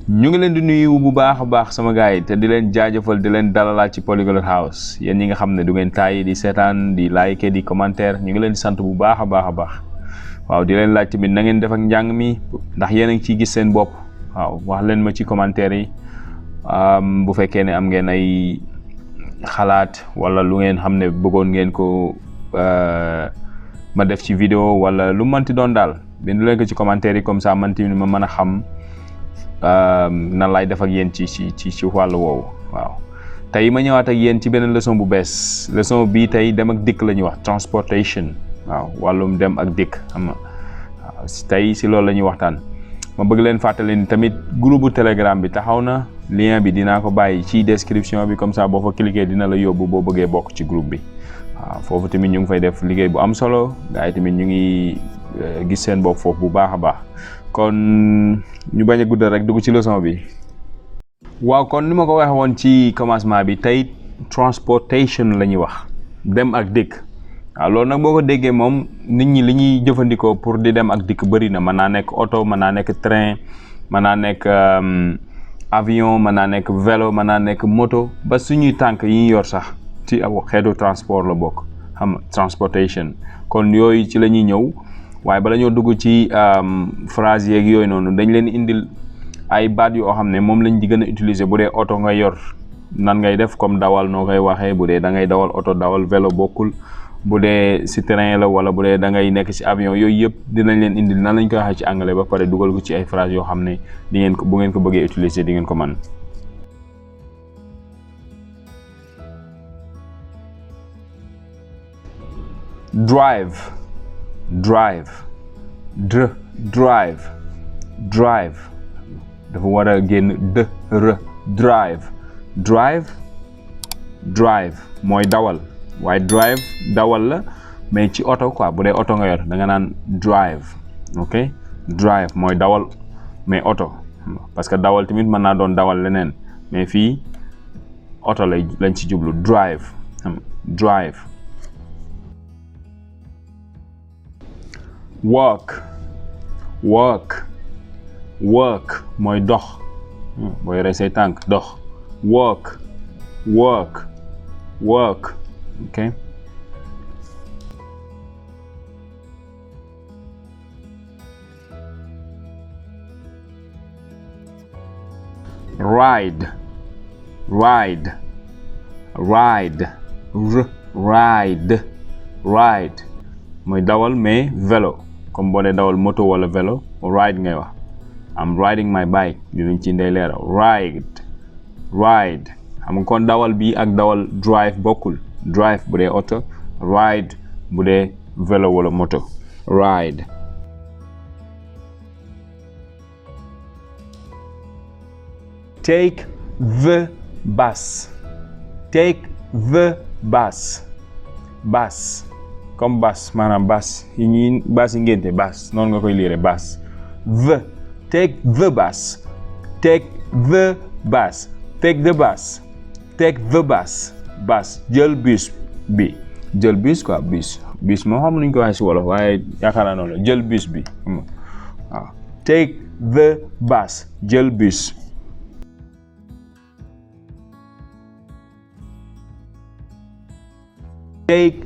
ñu ngi leen di nuyu bu baax sama gaay te di leen jaajëfal di leen dalalaat ci PolyglotHouse yéen ñi nga xam ne du ngeen tàyyi di seetaan di like di commentaire ñu ngi leen di sant bu baax a baax waaw di leen laaj tamit na ngeen def ak njàng mi ndax yéen a ngi ciy gis seen bopp waaw wax leen ma ci commentaire yi bu fekkee ne am ngeen ay xalaat wala lu ngeen xam ne bëggoon ngeen ko ma def ci vidéo wala lu mënti doon daal bind leen ko ci commentaire yi comme ça man tamit ma mën a xam nan lay def ak yéen ci wàllu woowu waaw tey ma ñëwaat ak yéen ci beneen leçon bu bees leçon bii tey dem ak dikk la ñuy wax transportation waaw wàllum dem ak dikk xam nga waaw tey si loolu la ñuy waxtaan ma bëgg leen fàttali ni tamit groupe Telegram bi taxaw na lien bi dinaa ko bàyyi ci description bi comme ça boo fa cliquer dina la yóbbu boo bëggee bokk ci groupe bi waaw foofu tamit ñu ngi fay def liggéey bu am solo gars yi tamit ñu ngi gis seen bopp foofu bu baax a baax kon ñu bañ a guddal rek dugg ci leçon bi waaw kon ni ma ko waxee woon ci commencement bi tey transportation la ñuy wax dem ak dikk waaw loolu nag boo ko déggee moom nit ñi li ñuy jëfandikoo pour di dem ak dikk bëri na mën naa nekk oto mën naa nekk train mën naa nekk avion mën naa nekk vélo mën naa nekk moto ba suñuy tànk yi ñu yor sax ci xeetu transport la bokk xam transportation kon yooyu ci la ñuy ñëw waaye bala ñoo dugg ci phrase yeeg yooyu noonu dañ leen indil ay baat yoo xam ne moom lañ di gën a utiliser bu dee oto nga yor nan ngay def comme dawal noo koy waxee bu dee da ngay dawal oto dawal vélo bokkul bu dee si train la wala bu dee da ngay nekk si avion yooyu yëpp dinañ leen indil nan lañ koy waxee ci anglais ba pare dugal ko ci ay phrase yoo xam ne di ngeen ko bu ngeen ko bëggee utiliser di ngeen ko mën. drive dafa war a génn drive mooy dawal waaye drive dawal la mais ci oto quoi bu dee oto nga yor da nga naan drive ok drive mooy dawal mais oto parce que dawal tamit mën naa doon dawal leneen mais fii oto lañ ci jublu drive work mooy dox booy rey say tànk dox work okay ride mooy dawal mais vélo comme boo dee dawal moto wala vélo ride ngay wax I'm riding my bike dinañ ci ndey leeral ride xam nga kon dawal bi ak dawal drive bokkul drive bu dee oto ride bu dee vélo wala moto ride take the bus comme bus maanaam bus yi ñuy bus yi ngénte bus noonu nga koy liire bus take the bus jël bus quoi bus moo xam nuñ ko waxee si wolof waaye yaakaar naa noonu la jël bus bi waaw take the bus jël bus take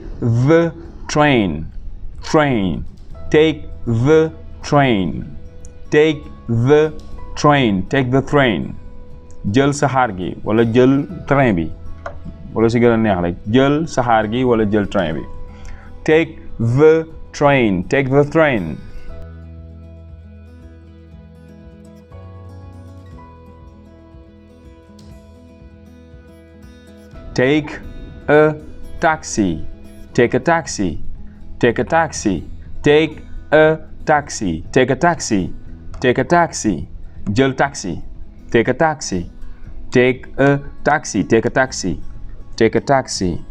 the train take the train jël saxaar gi wala jël train bi wala si gën a neex rek jël saxaar gi wala jël train bi take the train take a taxi take a taxi take a taxi jël taxi take a taxi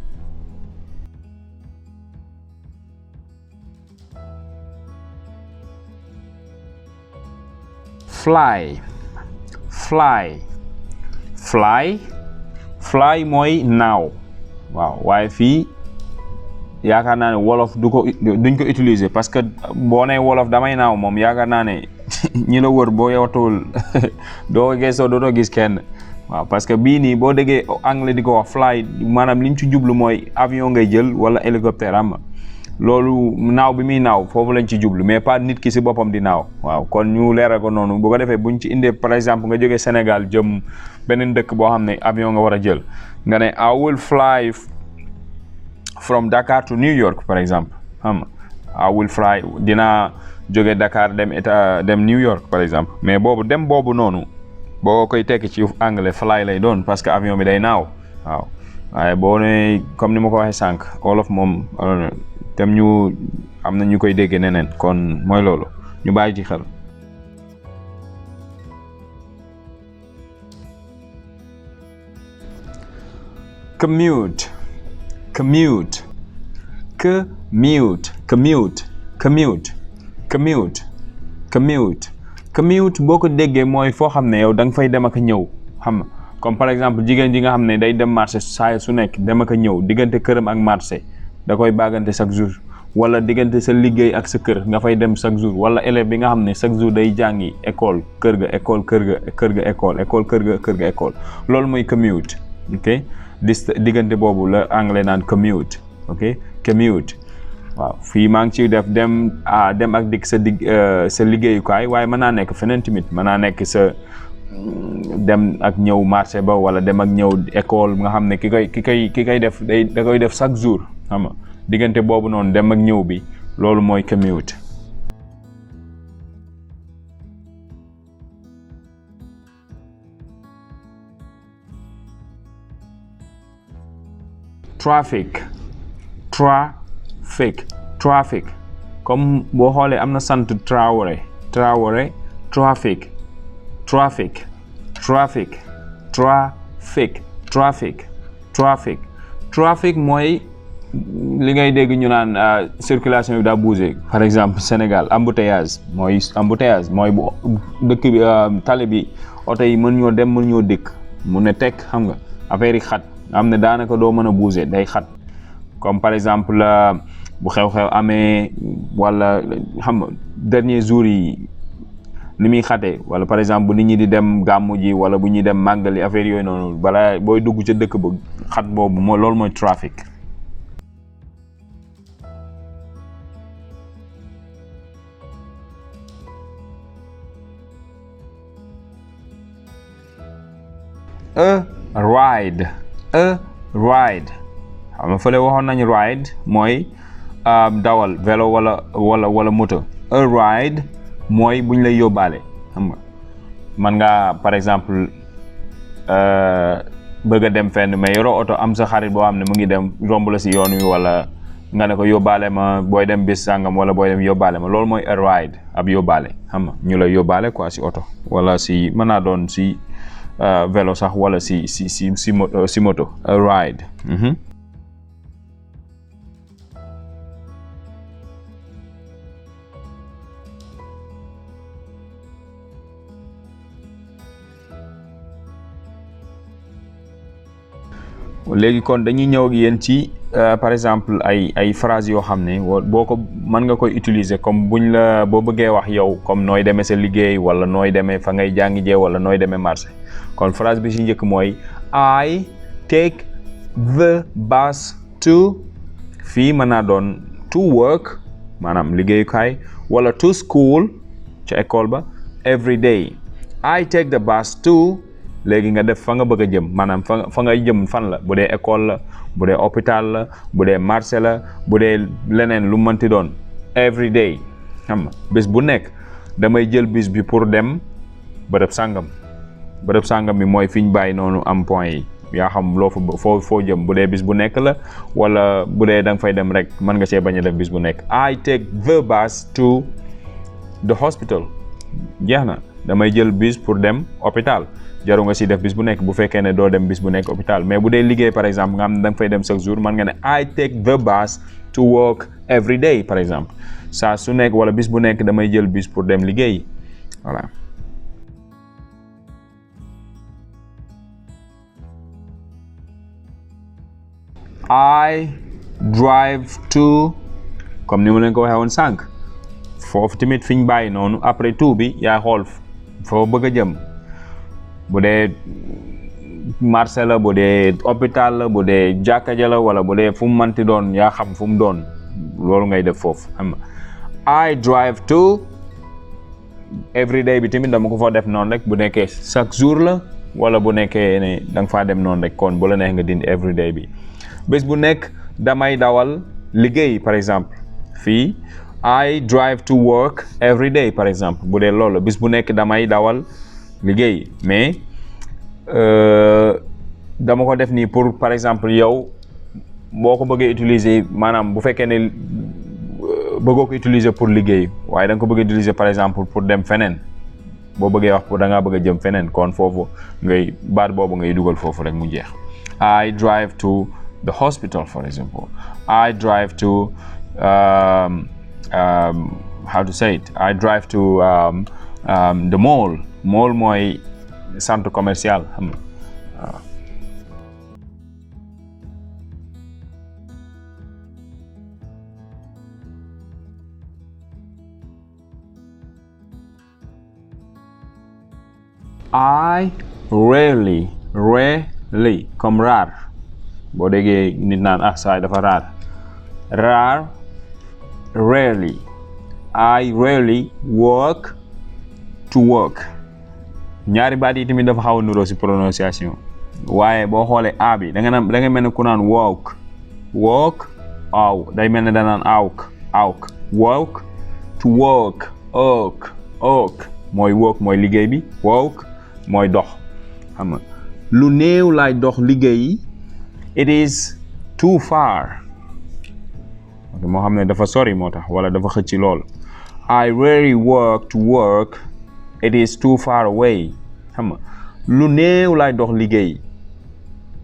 fly mooy naaw waaw waaye fii yaakaar naa ne wolof duñ ko utiliser parce que boo nee wolof damay naaw moom yaakaar naa ne ñi la wër boo yowtul doo geesoo dootoo gis kenn waaw parce que bii nii boo déggee anglais di ko wax fly maanaam li ñu ci jublu mooy avion ngay jël wala hélicoptère am loolu naaw bi muy naaw foofu lañ ci jublu mais pas nit ki si boppam di naaw waaw kon ñu leeral ko noonu bu ko defee buñ ci indee par exemple nga jógee Sénégal jëm beneen dëkk boo xam ne avion nga war a jël nga ne I will fly from Dakar to New York par exemple xam nga I will fly dinaa jóge Dakar dem New York par exemple mais boobu dem boobu noonu boo koy tekki ci anglais fly lay doon parce que avion bi day naaw waaw waaye boo ne comme ni ma ko waxee sànq wolof moom tem ñu am na ñu koy déggee neneen kon mooy loolu ñu bàyyi ci xel. Commute, commute, commute, commute, commute, commute, commute, commute boo ko déggee mooy foo xam ne yow da nga fay dem ak a ñëw xam nga comme par exemple jigéen ji nga xam ne day dem marché saa su nekk dem ak a ñëw diggante këram ak marché da koy baagante chaque jour wala diggante sa liggéey ak sa kër nga fay dem chaque jour wala élève bi nga xam ne chaque jour day jàngi école kër ga école kër ga kër ga école école kër ga kër ga école loolu mooy commute ok diggante boobu la anglais naan commute ok commute waaw fii maa ngi ciy def dem ak dikk sa liggéeyukaay waaye mën naa nekk feneen tamit mën naa nekk sa dem ak ñëw marché ba wala dem ak ñëw école nga xam ne ki koy def da koy def chaque jour xam nga diggante boobu noonu dem ak ñëw bi loolu mooy commute. Traffic comme boo xoolee am na sant Traoré traffic mooy li ngay dégg ñu naan circulation bi daa bougé par exemple Sénégal embouteillage mooy bu dëkk bi tali bi oto yi mën ñoo dem mën ñoo dikk mu ne tekk xam nga affaire yi xat am ne daanaka doo mën a bouger day xat comme par exemple bu xew-xew amee wala xam nga dernier jour yi ni muy xatee wala par exemple bu nit ñi di dem gàmmu ji wala bu ñuy dem màggali affaire yooyu noonu balaa booy dugg ca dëkk ba xat boobu mooy loolu mooy trafic. A ride xam nga fële waxoon nañu ride mooy dawal vélo wala moto. A ride mooy buñ lay yóbbaale xam nga man nga par exemple bëgg a dem fenn mais yoroo oto am sa xarit boo xam ne mu ngi dem romb la si yoon wi wala nga ne ko yóbbaale ma booy dem bis sàngam wala booy dem yóbbaale ma loolu mooy a ride ab yóbbaale xam nga ñu lay yóbbaale quoi si oto wala si mën naa doon si vélo sax wala si moto a ride. léegi kon dañuy ñëw ak yéen ci par exemple ay phrases yoo xam ne boo ko mën nga koy utiliser comme buñ la boo bëggee wax yow comme nooy demee sa liggéey wala nooy demee fa ngay jàngi jee wala nooy demee marché kon phrase bi ci njëkk mooy I take the bus to fii mën naa doon to work maanaam liggéeyukaay wala to school ca école ba every day. I take the bus to léegi nga def fa nga bëgg a jëm maanaam fa ngay jëm fan la bu dee école la bu dee hôpital la bu dee marché la bu dee leneen lu mënti doon every day xam nga bés bu nekk damay jël bus bi pour dem bërëb sàngam bi mooy fi ñu bàyyi noonu am point yi yaa xam loo fa foo jëm bu dee bis bu nekk la wala bu dee da nga fay dem rek mën nga see bañ a def bis bu nekk. I take the bus to the hospital jeex na damay jël bus pour dem hôpital jaru nga si def bis bu nekk bu fekkee ne doo dem bis bu nekk hôpital mais bu dee liggéey par exemple nga xam ne da nga fay dem chaque jour mën nga ne I take the bus to work every day par exemple saa su nekk wala bis bu nekk damay jël bus pour dem liggéey voilà. I drive to comme ni mu leen ko waxee woon sànq foofu tamit fi ñu bàyyi noonu après tout bi yaa xool foo bëgg a jëm bu dee marché la bu dee hôpital la bu dee jàkka ja la wala bu dee fu mu manti doon yaa xam fu mu doon loolu ngay def foofu xam nga I drive to every day bi tamit dama ko fa def noonu rek bu nekkee chaque jour la wala bu nekkee ne da nga faa dem noonu rek kon bu la neex nga dindi every day bi bés bu nekk damay dawal liggéey par exemple fii I drive to work every day par exemple bu dee loolu bés bu nekk damay dawal liggéey mais dama ko def nii pour par exemple yow boo ko bëggee utiliser maanaam bu fekkee ne bëggoo ko utiliser pour liggéey waaye da nga ko bëgg utiliser par exemple pour dem feneen boo bëggee wax pour da ngaa bëgg a jëm feneen kon foofu ngay baat boobu ngay dugal foofu rek mu jeex I drive to the hospital for example I drive to how to say it I drive to the mall mooy centre commercial xam nga I rarely comme rare boo déggee nit naan saay dafa rare rarely I rarely work to work ñaari baat yi tamit dafa xaw a nuroo si prononciation waaye boo xoolee a bi da nga mel ne ku naan walk aw day mel ne da naan awk walk to work mooy work mooy liggéey bi walk mooy dox xam nga lu néew laay dox liggéey it is too far moo xam ne dafa sori moo tax wala dafa xëcc lool I rarely work to work it is too far away xam nga lu néew laay dox liggéey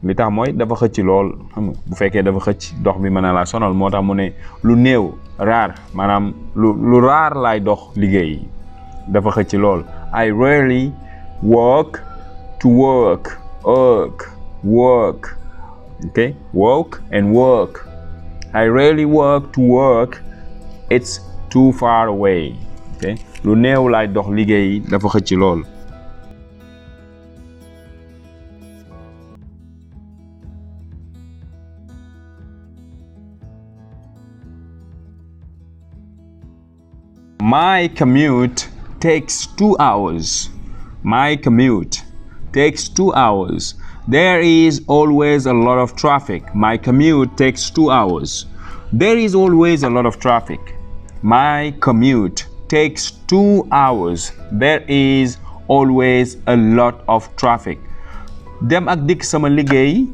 li tax mooy dafa xëcc lool xam nga bu fekkee dafa xëcc dox bi mën na laa sonal moo tax mu ne lu néew raar maanaam lu raar laay dox liggéey dafa xëcc lool I rarely work to work okay work and work I rarely work to work it's too far away okay lu néew laay dox liggéey dafa xëcc lool My commute takes 2 hours. My commute takes 2 hours. There is always a lot of traffic. My commute takes 2 hours. There is always a lot of traffic. My commute takes 2 hours. There is always a lot of traffic. Dem ak dikk sama liggéey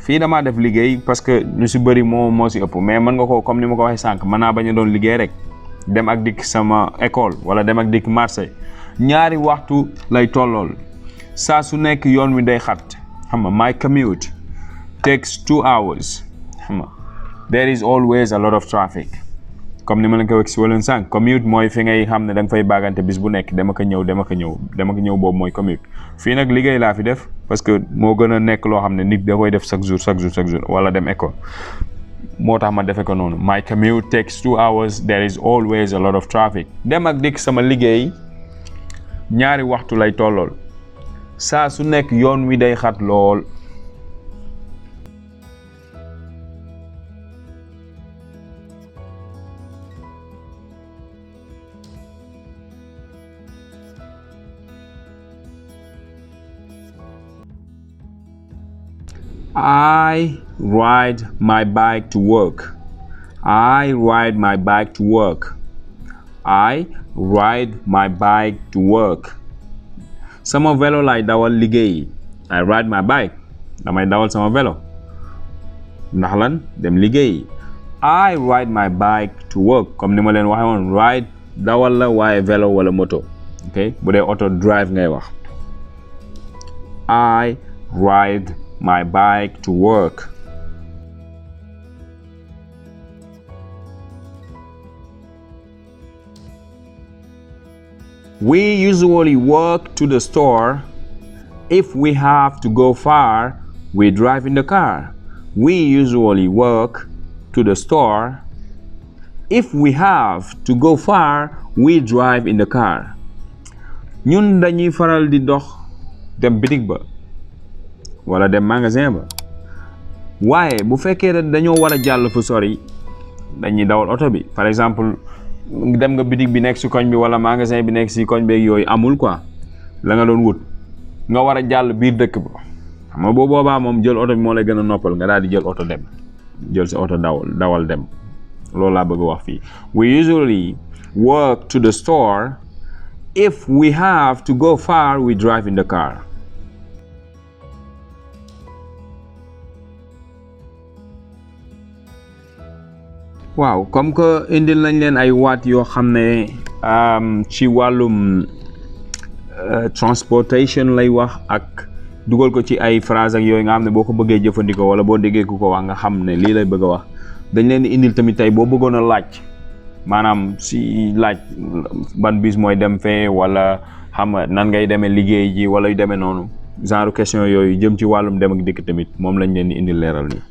fii damaa def liggéey parce que lu si bëri moo si ëpp mais mën nga ko comme ni ma ko waxee sànq mën naa bañ a doon liggéey rek dem ak dikk sama école wala dem ak dikk marché ñaari waxtu lay tollool saa su nekk yoon wi day xat xam nga my commute takes 2 hours xam nga there is always a lot of traffic comme ni ma leen ko wax si wàllum sànq commute mooy fi ngay xam ne da nga fay baagante bis bu nekk dama ko ñëw boobu mooy commute fii nag liggéey laa fi def parce que moo gën a nekk loo xam ne nit da koy def chaque jour wala dem école moo tax ma defe ko noonu my commute takes 2 hours there is always a lot of traffic dem ak dikk sama liggéey ñaari waxtu lay tollool saa su nekk yoon wi day xat lool I ride my bike to work. I ride my bike to work. I ride my bike to work. Sama vélo lay dawal liggéey. I ride my bike. Damay dawal sama vélo. Ndax lan dem liggéey. I ride my bike to work. Comme ni ma leen waxee woon ride dawal la waaye vélo wala moto. Okay bu dee auto drive ngay wax. I ride my bike to work. We usually walk to the store. If we have to go far, we drive in the car. We usually walk to the store. if we have to go far we drive in the car. ñun dañuy faral di dox dem bitig ba wala dem magasin ba waaye bu fekkee dañoo war a jàll fu sori dañuy dawal oto bi. par exemple dem nga bitig bi nekk si koñ bi wala magasin bi nekk si koñ beeg yooyu amul quoi la nga doon wut nga war a jàll biir dëkk ba xam nga boo boobaa moom jël oto bi moo lay gën a noppal nga daal di jël oto dem jël sa oto dawal dem. loolu laa bëgg a wax fii. we usually walk to the store. if we have to go far we drive in the car. waaw comme que indil nañ leen ay waat yoo xam ne ci wàllum transportation lay wax ak dugal ko ci ay phrase ak yooyu nga xam ne boo ko bëggee jëfandikoo wala boo déggee ku ko wax nga xam ne lii lay bëgg a wax dañ leen di indil tamit tey boo bëggoon a laaj maanaam si laaj ban bis mooy dem fee wala xam nga nan ngay demee liggéey ji wala yu demee noonu genre question yooyu jëm ci wàllum dem ak dikk tamit moom lañ leen di indil leeral nii.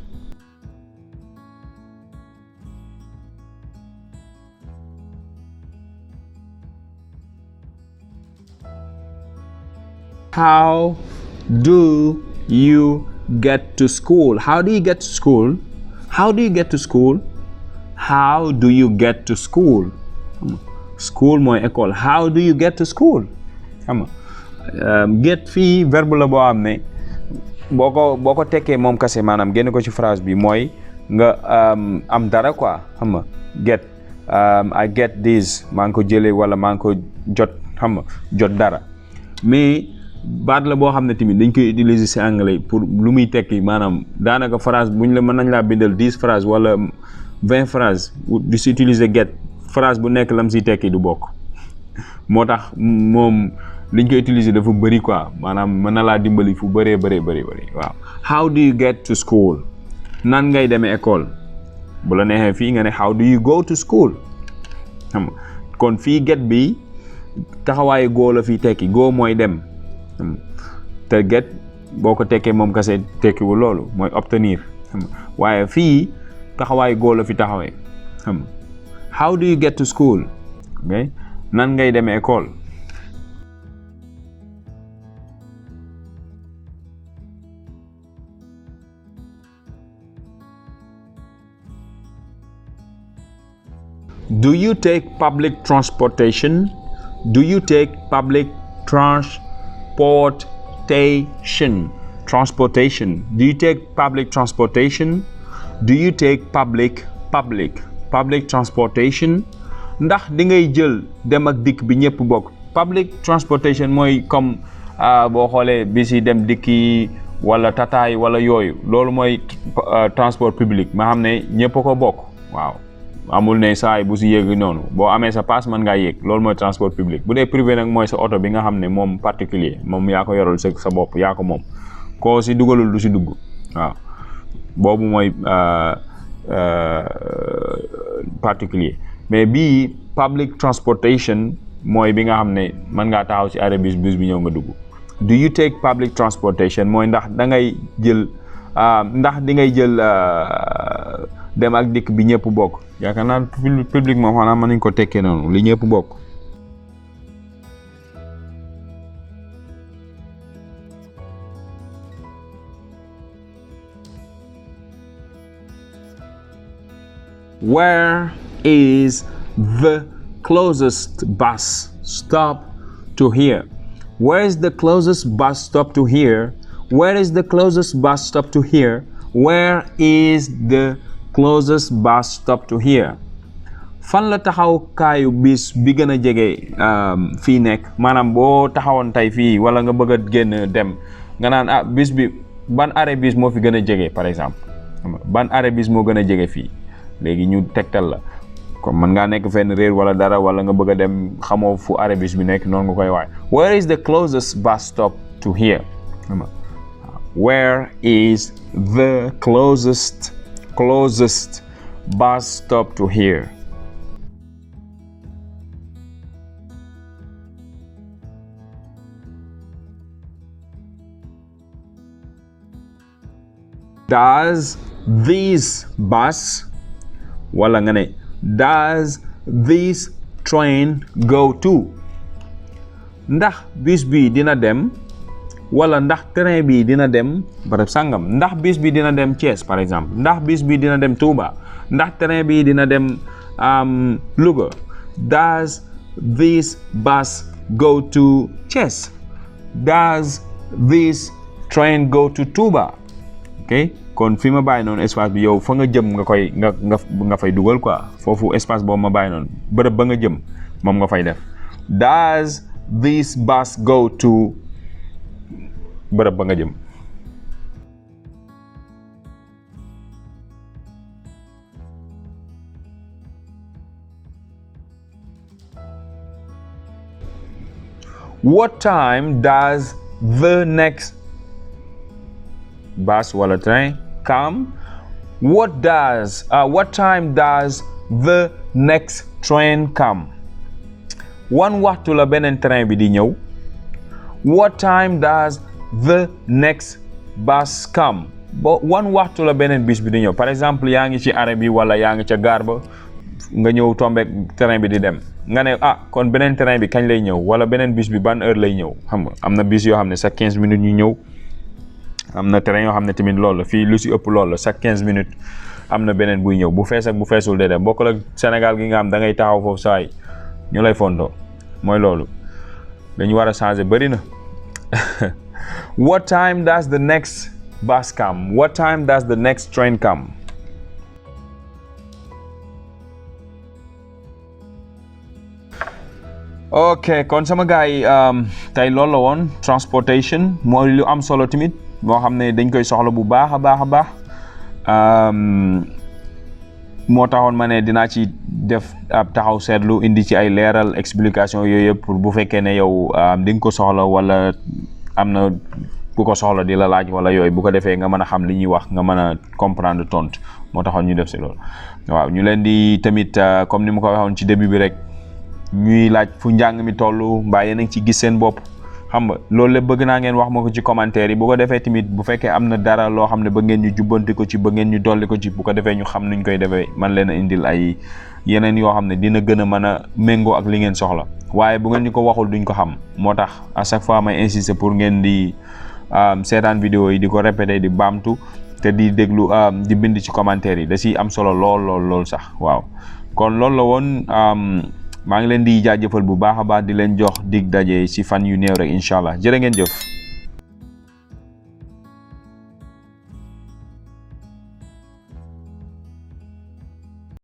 How do you get to school? How do you get to school? How do you get to school? How do you get to school? School mooy école. How do you get to school? xam nga get fii verbe la boo xam ne boo ko tekkee moom kese maanaam génn ko ci phrase bi mooy nga am dara quoi xam nga get I get this maa ngi ko jëlee wala maa ngi ko jot xam nga jot dara mais baat la boo xam ne tamit dañ koy utiliser ci anglais pour lu muy tekki maanaam daanaka phrase buñ la mën nañ laa bindal 10 phrases wala 20 phrases di si utiliser get phrase bu nekk lam si tekki du bokk moo tax moom liñ koy utiliser dafa bëri quoi maanaam mën na laa dimbali fu bëree bëri waaw. how do you get to school? nan ngay demee école? bu la neexee fii nga ne how do you go to school? xam nga kon fii get bi taxawaayu go la fii tekki go mooy dem te get boo ko tekkee moom kese tekkiwul loolu mooy obtenir waaye fii taxawaayu go la fi taxawee xam how do you get to school? okay nan ngay demee école? do you take public transportation? do you take public transportation? do you take public transportation? do you take public transportation? ndax di ngay jël dem ak dikk bi ñëpp bokk. public transportation mooy comme boo xoolee bis yi dem dikki wala tataay wala yooyu loolu mooy transport public ma xam ne ñëpp ko bokk waaw amul ne saay bu si yéeg noonu boo amee sa passe mën ngaa yéeg loolu mooy transport public. bu dee privé nag mooy sa oto bi nga xam ne moom particulier moom yaa ko yoral sa bopp yaa ko moom koo si dugalul du si dugg waaw boobu mooy particulier mais bii public transportation mooy bi nga xam ne mën ngaa taxaw si arrêt bus bi ñëw nga dugg. do you take public transportation mooy ndax da ngay jël ndax di ngay jël dem ak dikk bi ñëpp bokk yaakaar naa public moom xanaa mën nañ ko tekkee noonu li ñëpp bokk. where is the closest bus stop to here? where is the closest bus stop to here? where is the closest bus stop to here? where is the closest bus stop to here? fan la taxawkaayu bis bi gën a jege fii nekk maanaam boo taxawoon tey fii wala nga bëgg a génn dem nga naan bis bi ban arrêt bis moo fi gën a jege par exemple ban arrêt bis moo gën a jege fii léegi ñu tegtal la comme mën ngaa nekk fenn réer wala dara wala nga bëgg a dem xamoo fu arrêt bis bi nekk noonu nga koy waay where is the closest bus stop to here? where is the closest bus stop to here? does this bus wala nga ne does this train go to? Ndax bus bi dina dem wala ndax train bi dina dem barab sangam. Ndax bus bi dina dem Thiès par exemple. Ndax bus bi dina dem Touba. Ndax train bi dina dem Louga. Does this bus go to Thiès? Does this train go to Touba? Ok, kon fi ma bàyyi noonu espace bi yow fa nga jëm nga koy nga fay dugal quoi. Foofu espace boobu ma bàyyi noonu bërëb ba nga jëm moom nga fay def. Does this bus go to bërëb ba nga jëm. What time does the next bus wala train come? What time does the next train come? Wan waxtu la beneen train bi di ñëw. What time does the next bus come? Wan waxtu la beneen bus bi di ñëw. Par exemple yaa ngi ci arrêt bi wala yaa ngi ca gare ba nga ñëw tombeek train bi di dem. Nga ne kon beneen train bi kañ lay ñëw wala beneen bus bi ban heure lay ñëw. Xam nga am na bus yoo xam ne chaque 15 minutes ñu ñëw. Am na train yoo xam ne tamit loolu la fii lu si ëpp loolu la chaque 15 minutes am na beneen buy ñëw bu fees ak bu feesul dee dem bokkul ak Sénégal gi nga xam da ngay taxaw foofu saa yi ñu lay fontoo mooy loolu dañu war a changer bëri na. What time does the next bus come? What time does the next train come? Ok kon sama gars yi tey loolu la woon transportation mooy lu am solo tamit moo xam ne dañ koy soxla bu baax a baax a baax moo taxoon ma ne dinaa ci def ab taxaw seetlu indi ci ay leeral explication yooyu yëpp pour bu fekkee ne yow di nga ko soxla wala am na ku ko soxla di la laaj wala yooyu bu ko defee nga mën a xam li ñuy wax nga mën a comprendre tontu moo taxoon ñu def si loolu. waaw ñu leen di tamit comme ni ma ko waxoon ci début bi rek ñuy laaj fu njàng mi toll mbaa yéen a ngi ci gis seen bopp. xam nga loolu lépp bëgg naa ngeen wax ma ko ci commentaire yi bu ko defee tamit bu fekkee am na dara loo xam ne ba ngeen ñu jubbanti ko ci ba ngeen ñu dolli ko ci bu ko defee ñu xam nuñ koy defee man leen a indil ay yeneen yoo xam ne dina gën a mën a méngoo ak li ngeen soxla waaye bu ngeen ñu ko waxul duñ ko xam moo tax à chaque fois may insister pour ngeen di seetaan vidéo yi di ko répéter di baamtu te di déglu di bind ci commentaire yi da ciy am solo lool sax waaw kon loolu la woon maa ngi leen di jaajëfal bu baax a baax di leen jox dig daje ci fan yu néew rek incha allah jërë ngeen jëf.